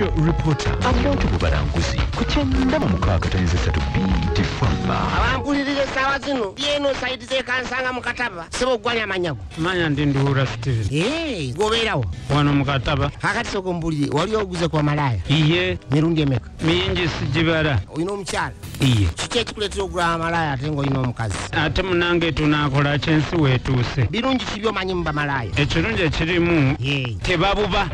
Special Reporter Amoto Bubalanguzi ku 96.3 BT Farmer. Abampulirira essaawa zino yeno sayidi z'ekansanga mu Kataba sebo oggwanya amanyago. Manya ndi Nduhura Steven. Gobeerawo wano mu Kataba. Kakati sooka ompulire, wali oguze kwa malaaya? Iye. Mirundi emeka? Mingi sigibala. Olina omukyala? Iye. Kiki ekikuleetera ogula amalaaya ate ng'olina omukazi? Ate munange tunaakola kyensi weetuuse. Birungi ki by'omanyi mu bamalaaya? Ekirungi ekirimu tebabuba.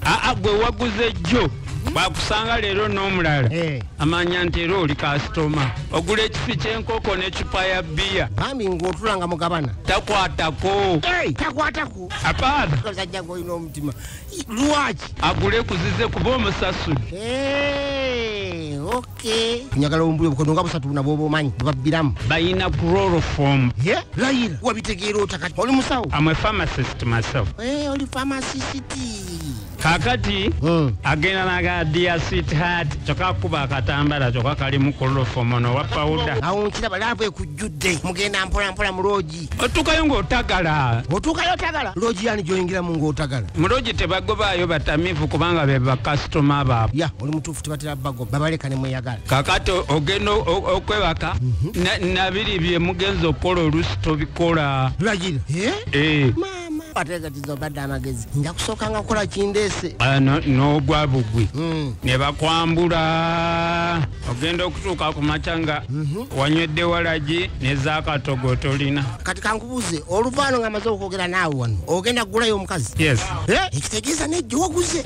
Aa gwe waguze jjo bakusanga leero n'omulala amanya nti era oli kasitoma. Ogula ekisi ky'enkoko n'eccupa ya bbiya. Bambi ng'otulanga mugabana. Takwatako. Takwatako. Apaana. Omusajja ng'olina omutima. Lwaki? Agule kuzize kuba omusasule. Okay. Njagala ombule obukono nga busatu buna bw'oba omanyi bwebabbiramu. Bayina chloroform. Layira wabitegeera ota kati? Oli musawo? I'm a pharmacist myself. Oli pharmacist. Kakati agenda naga dear sweetheart kyokka akuba akatambala kyokka kalimu chloroform ono wa powder. Awo nkiraba laavu ekujjudde mugenda mpola mpola mu loogi. Otuukayo ng'otagala. Otuukayo otagala? Loogi yani gy'oyingiramu ng'otagala? Mu loogi tebagobaayo batamiivu kubanga be bakasitoma baabwe. Ya oli mutuufu tebatera bagoba babaleka ne mweyagala. Kakati ogenda okwebaka nabiri bye mugenza okukola oluusi tobikola. Lagira. Ateekatiza obadde amagezi. Nja kusooka nga kukola kindeese. N'ogwa bugwi. Ne bakwambula. Ogenda okutuuka ku makya nga wanywedde walagi n'ezakatogo tolina. Kati kankubuuze, oluvaano nga maze okwogera naawe wano, ogenda kugulayo omukazi? Yes. Ekitegeeza nejjo waguze?